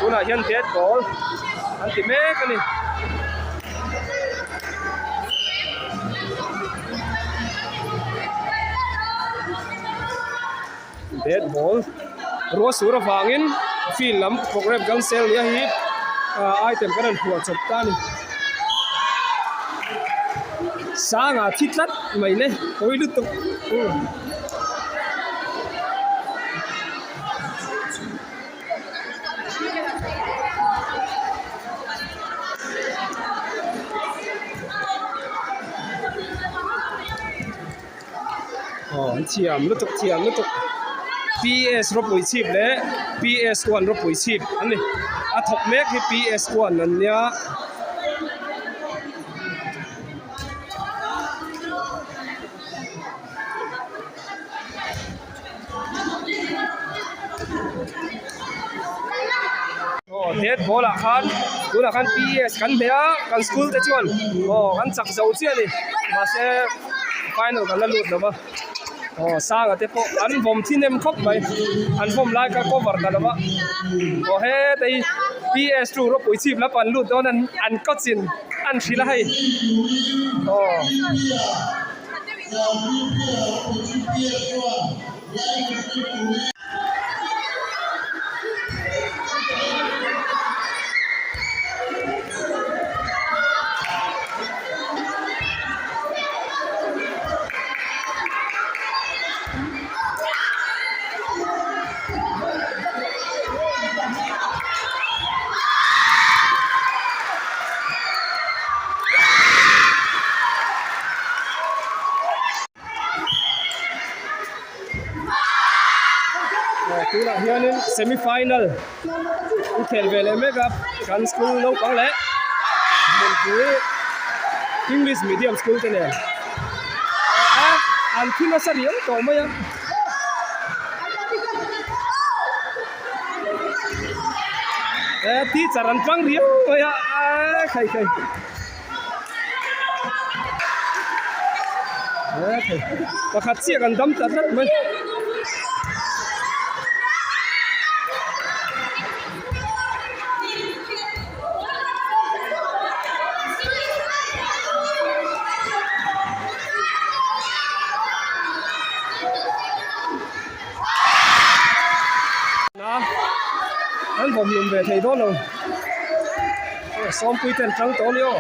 Tunah hian dead ball an ti mek a ni. Dead ball ruah sur avangin field lam program cancel nia hi item kan rawn phuah chawp ta a ni. Sanga thi tlat mai le pawi lutuk. Aw an thiam lutuk thiam lutuk PS ropui chhip leh PS one ropui chhip an ni a thawk mek hi PS one an nia. Aw dead ball ah khan tunah khan PS kan hmeh a kan school te chuan aw kan chak zo chiah a ni mahse final kan la lut lo va aw sanga te pawh an vawm thin em khawp mai an vawm lai kha cover ta lo va aw heta hi PS two ropui chhip lam an lut dawn a an coach in an hrilh a hei aw. Tunah hianin semi final an khel ve leh mek a kan school naupang leh hmunpui english medium school te nen a an thi nasa riau tawh mai a. Teacher an tlang riau mai a khai khai. Pakhat chiah kan dam ta tlat mai. An vawm hlum ve thei dawn lo. Sawmpui ten tang tawh a ni aw.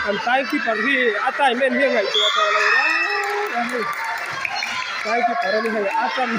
Kan time keeper hi a time en hi a ngaihtuah tawh lo reng a hei time keeper a ni hei a tan.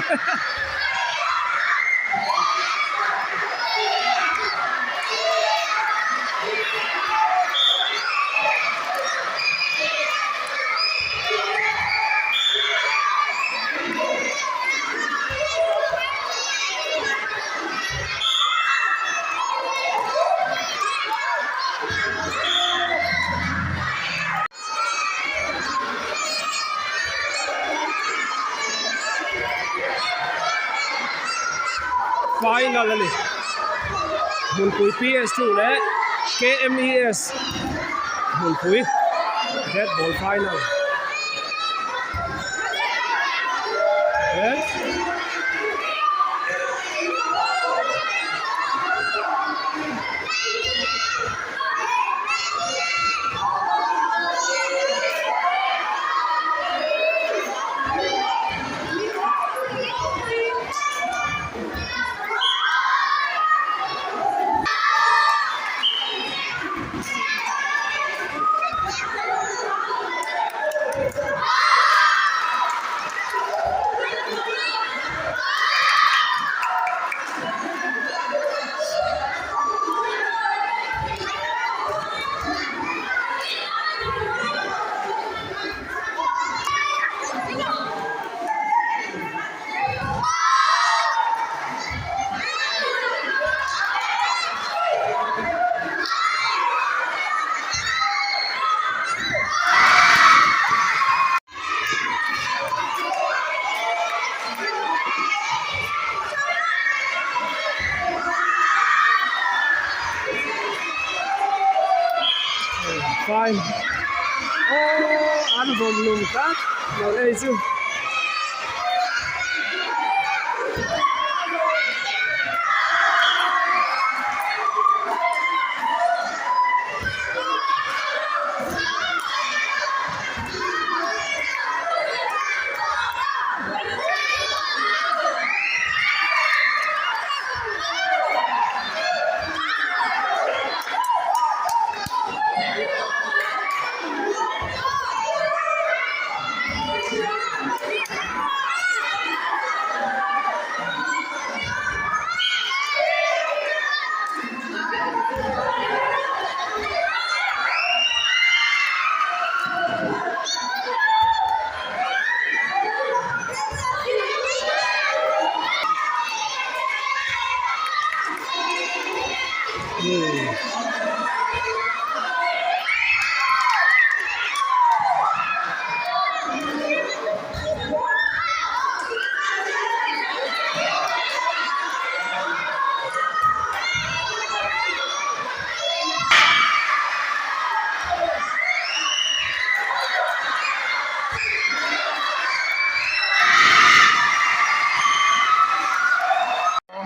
Final a ni Hmunpui PS two leh KMES Hmunpui red ball final. Fine. Aw an vawm lum tlat lo ei chu.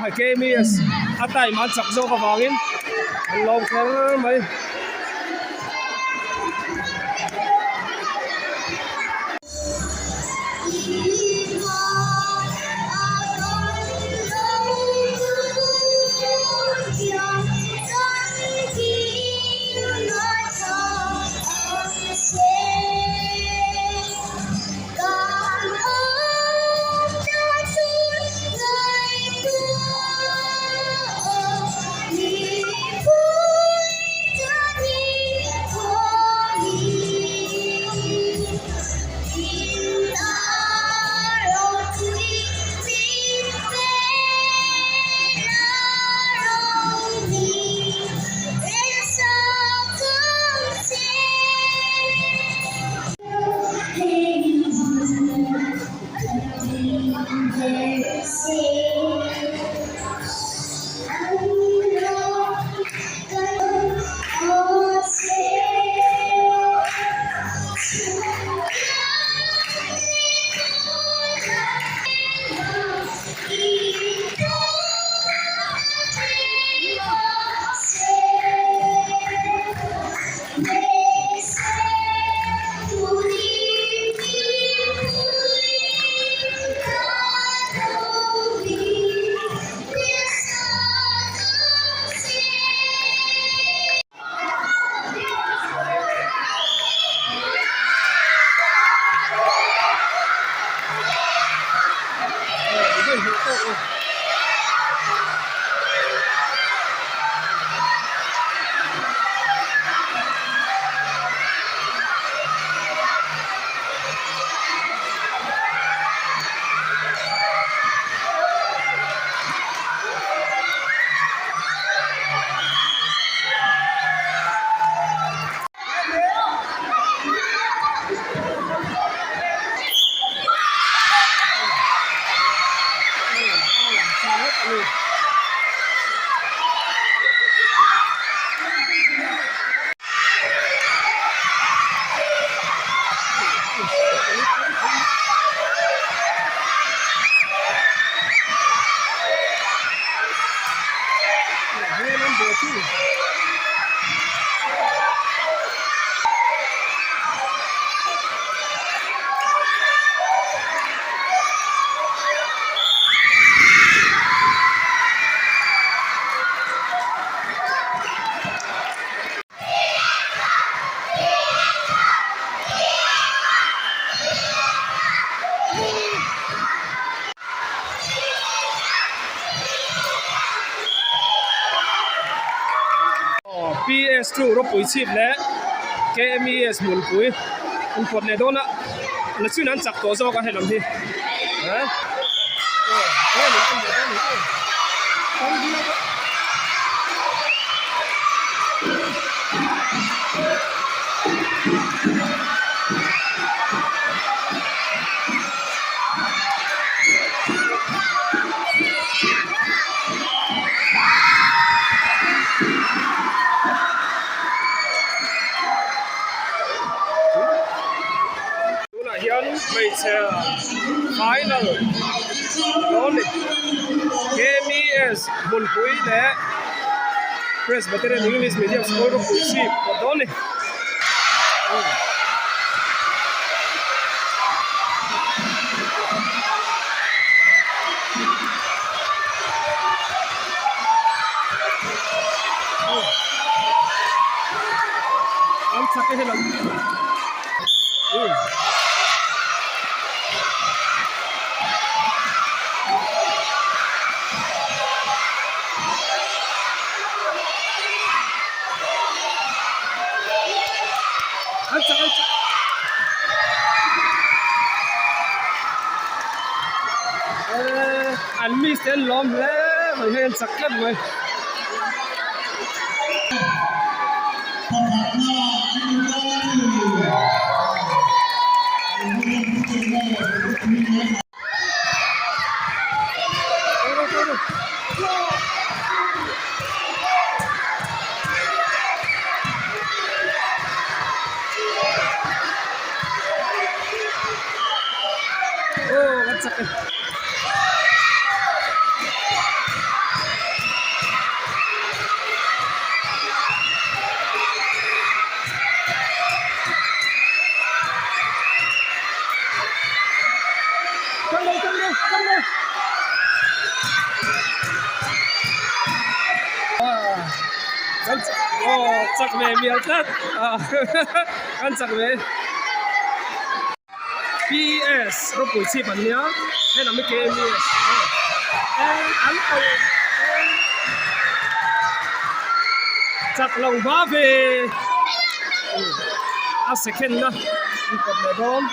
Hei KMS a time an chak zawk avangin an lawm kher mai. PS2 ropui chhip leh KMES hmunpui an pawt leh dawn a la chuan an chak tawh zawk a helam hi Final dawn ni. KMES hmunpui leh Presbyterian English Medium School ropui chhip kawt dawn ni. An chak e helam. An chak an chak. An miss te an lawm hle mai hei an chak tlat mai. Aw kan chak e. Aw chak ve mial tlat an chak ve PS ropui chhip an nia he lam hi KMES an chak lo hma ve a second na inkawp leh dawn.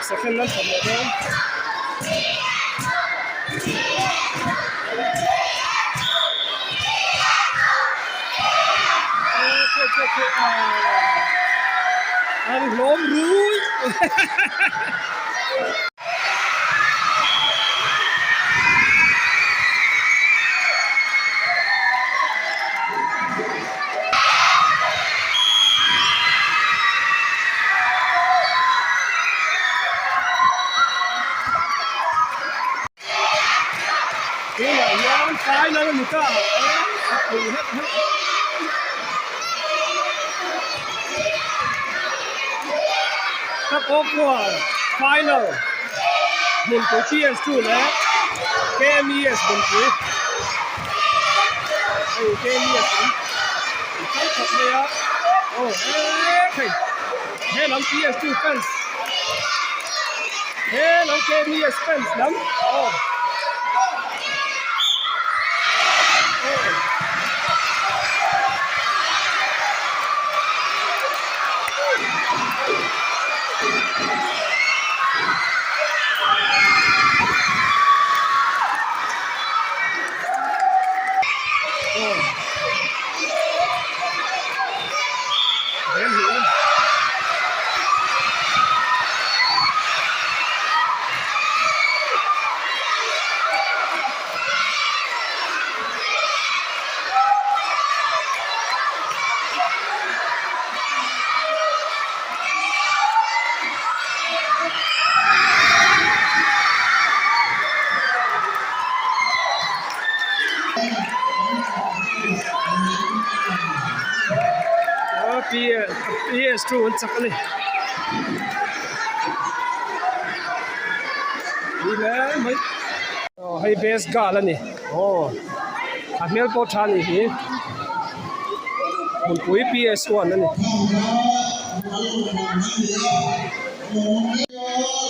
Second nan thawm leh dawn. An hlawm rui. Tunah hian final a ni ta a pui heuh heuh. Ka kawkkual final hmunpui PS2 leh KMES hmunpui hei KMES lam an kal khawp mai a aw hei he lam PS2 fans he lam KMES fans lam aw. PS2 an chak a ni. Ni hle mai. Aw hei best girl a ni. Aw a hmel pawh tha a nih hi. Hmunpui PS1 a ni.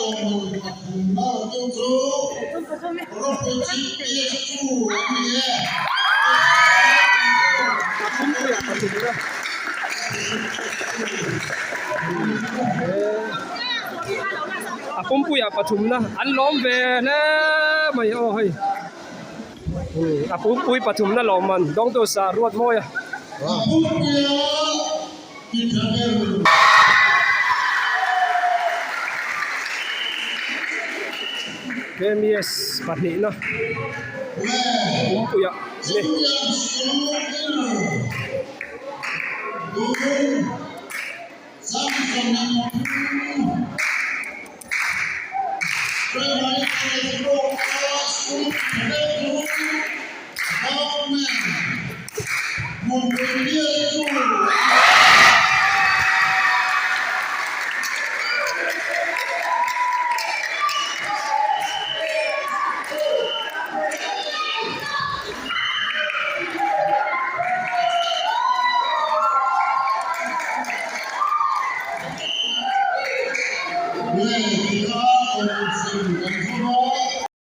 A pumpuiah pathumna a pumpuiah pathumna an lawm ve hle mai aw hei a pumpui pathumna lawmman dawngtu sa ruat mawi a. KMS pahnihna pumpuiah ni.